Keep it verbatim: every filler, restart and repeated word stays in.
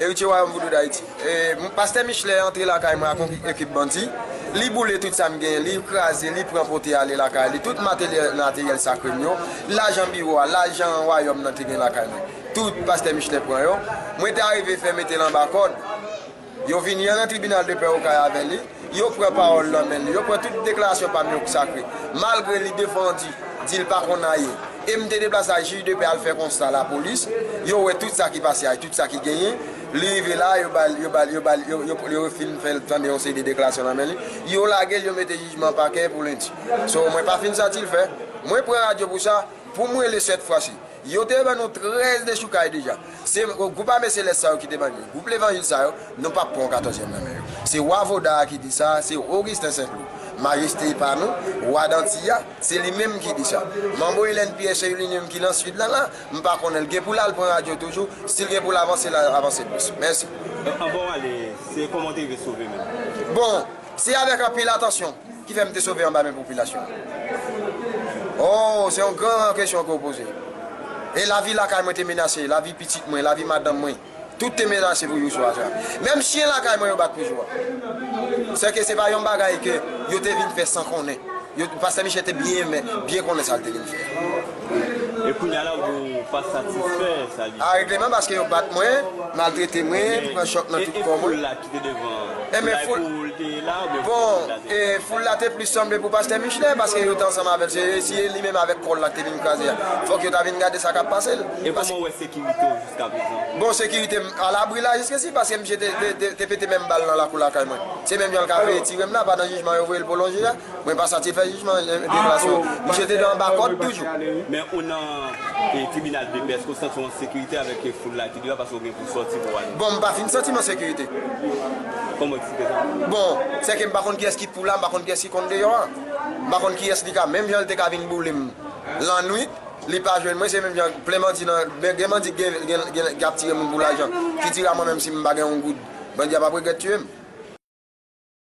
Eritye Wayòm Vodou d Ayiti. E, m, Pastè Michelet antre lakay mwen ak yon ekip bandi. Li boule tout sa m genyen, li kraze, li pran pote ale lakay li. Tout materyèl, materyèl sakre m yo, lajan biwo a, lajan wayòm nan te gen lakay mwen. Tout Pastè Michelet pran yo. Mwen te arive fè mete l anba kòd. Yo vini nan tribinal de pè Okay avè li. Yo pran pawòl nan men li. Yo pran tout deklarasyon pa m yo ki sakre. Malgre li defandi, di l pa konn ayen. E m te deplase ak jij de pè al fè konsta lapolis. Yo wè tout sa ki pase a, tout sa ki genyen. Li rive la, yo ba l, yo ba l, yo ba l, yo, yo, yo fin fè l tande yon seri de deklarasyon nan men li. Yo lage l, yo mete jijman pakè pou lendi. So, mwen pa fin santi l fè. Mwen pran radyo pou sa, pou m rele sèt fwa si. Yo te ban nou trèz dechoukay deja. Se gwoup ame selès sa yo ki te ban nou. Gwoup levanjil sa yo, nou p ap pran yon katòzyèm nan men yo. Se Wa Voda a ki di sa, se Augustin Saint-Cloud. Majeste pa nou, Wa Danti a, se li menm ki di sa. Manbo Hélène Pierre, se li menm ki nan Sid la, la, m pa konnen l gen pou l al pran radyo toujou. Si l gen pou l avanse, l a avanse plis. Mèsi. Anvan w ale, se kòman w te rive sove menm? Bon, se avèk anpil atansyon ki fè m te sove anba men popilasyon an. Oh, se yon gran kesyon ke w poze. E lavi lakay mwen te menase, lavi pitit mwen, lavi madanm mwen. Tout te menase pou jou swa sa. Menm chen lakay mwen yo bat pou jou a. Sèke se pa yon bagay ke yo te vin fè san konnen. Yo, Pastè Michel te byen, byen konnen sa l te vin fè. E kounye a la, ou pa satisfè sa li? A regleman, paske yo bat mwen, maltrete mwen, pran chòk nan tout kò mwen. E foul la ki te devan? Enben, foul la te la, oubyen foul la te? Bon, e foul la te plis sanble pou Pastè Michelet, paske yo te ansanm avè l, se, se li menm avèk kò l la ki te vin kraze a. Fòk yo ta vin gade sa k ap pase l. E kòman w wè sekirite w jiskaprezan? Bon, sekirite m alabri la jiskesi, paske misye te, te, te, te pete menm bal nan lakou lakay mwen. Se menm jan l ka veye tire m la, pandan jijman yo voye l pwolonje a. Mwen pa santi l fè jijman, e, deklarasyon. Misye te anba kòd toujou. Men ou nan, e, tribinal de pè, èske w santi w an sekirite avèk, e, foul la ki deyò, paske w gen pou w sòti pou w ale? Bon, m pa fin santi m an sekirite. Kòman w eksplike sa? Bon, sèke m pa konn kiyès ki pou la, m pa konn kiyès ki konn deyò a. M pa konn kiyès li ka, menm jan l te ka vin boule m lannwit, li pa jwenn mwen, se menm jan plen bandi nan, gen, gen bandi gen, gen, gen, k ap tire moun pou lajan, ki tire a mwen menm si m pa gen yon goud, bandi a p ap regrèt tiye m.